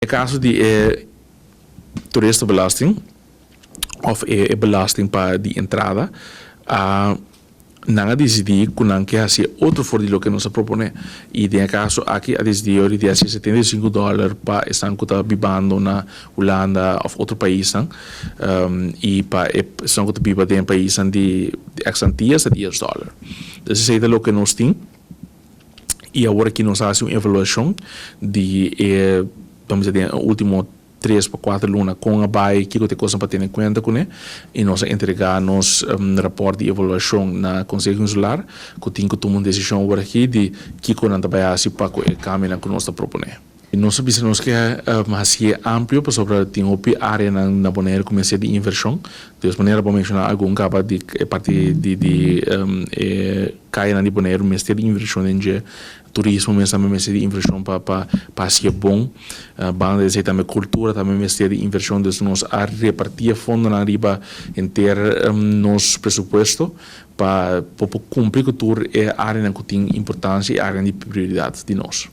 Kaso di e toeristenbelasting òf e belasting pa di entrada, a nan a disidí ku nan ke hasi otro for di loke nos a proponé. I den e kaso aki a disidí ora di hasi $75 pa esnan ku ta bibando na Hulanda òf otro paisnan i pa esnan ku ta biba den paisnan di ex Antillas ta $10. Dus esei ta loke nos tin i awor aki nos a hasi un evaluashon di e, ban bisa, den e último 3 pa 4 luna kon a bai, kiko ta e kosnan pa tene kuenta kuné, i nos a entregá nos rapòrt di evaluashon na Konseho Insular, ku tin ku tuma un desishon awor aki di kiko nan ta bai hasi pa ku e kambionan ku nos ta proponé. Nos a bisa nos ke hasié amplio pasobra tin hopi áreanan na Boneiru ku mester di invershon. Di es manera bo menshoná algun kaba di e parti di e kayanan di Boneiru mester di invershon den dje. Turismo mes tambe mester di invershon pa hasié bon. Banda di esei tambe kultura tambe mester di invershon. Dus nos a repartí e fondonan riba henter nos presupuesto pa por kumpli ku tur e áreanan ku tin importansia i áreanan di prioridat di nos.